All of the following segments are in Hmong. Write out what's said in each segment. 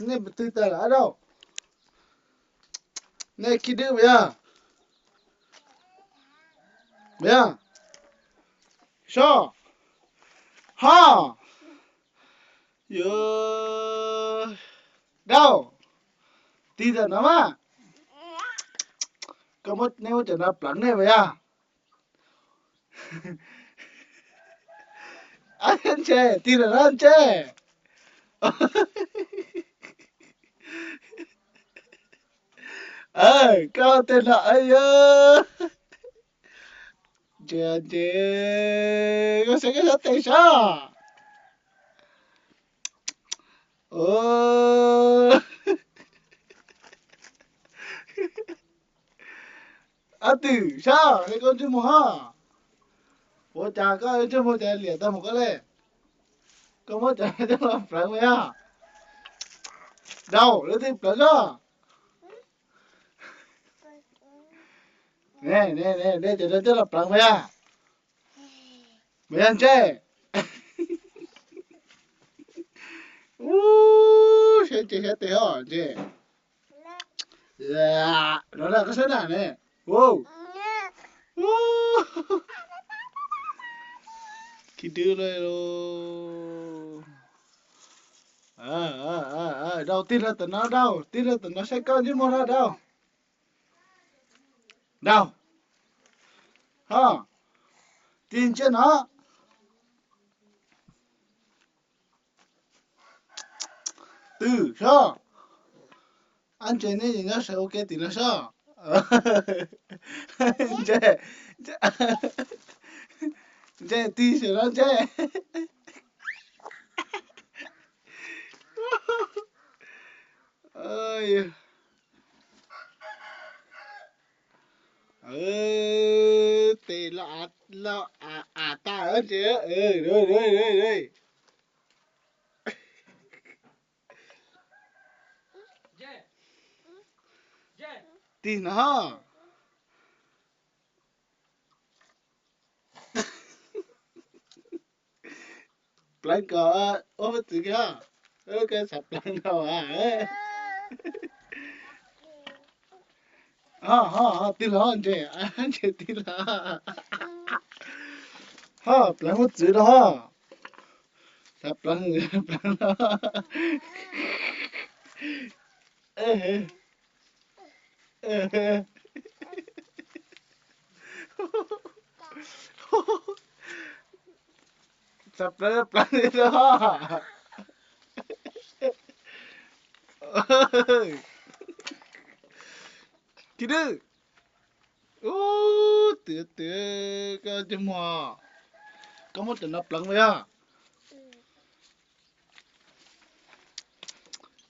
Nej puas twg tas lawm Dau? Nej khib dwb puas yog? Puas yog? Sob. Ho. Yuav. Dau. Tig tam no mas. Koj muab, nej muab cov no pleev nej puas yog? Ntsej, tig tam no ntsej. Koj tej no yog. Ntsej, ntsej, koj saib koj sab tes sob. Ab twm sob, koj ntsej muag ho. Ua cas koj ntsej muag cas liam tau mus koj le? Koj muab cov coj los pleev puas yog? Dau, leej twg pleev koj? Ne, ne, ne, cov no coj los pleev puas yog? Puas yog ntsej? Ub, saib ntsej saib tes os ntsej. No na koj saib na ne. Ub. Ub. Khib dwb lawm. Dau, tig los tam no Dau, tig los tam no saib koj ntsej muag no Dau. Dau. Ho. Tig ntsej no. Twm sob. Ab ntsej, nej nyob sawv ua ke tim no sob. Ntsej, ntsej tig saum no ntsej. Tes los, los av tag ntsej. Tig no. Pleev kom ua hauv txwv kiag, koj xav pleev no. Ho, ho, tig los ntsej, ntsej tig los. Ho, pleev hauv txwv no ho. Xav pleev, pleev no. Xav pleev pleev li no. Khib dwb. Ub, twm twm, koj ntsej muag, koj muab cov no pleev puas yog?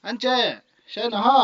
Ab ntsej, saib no ho.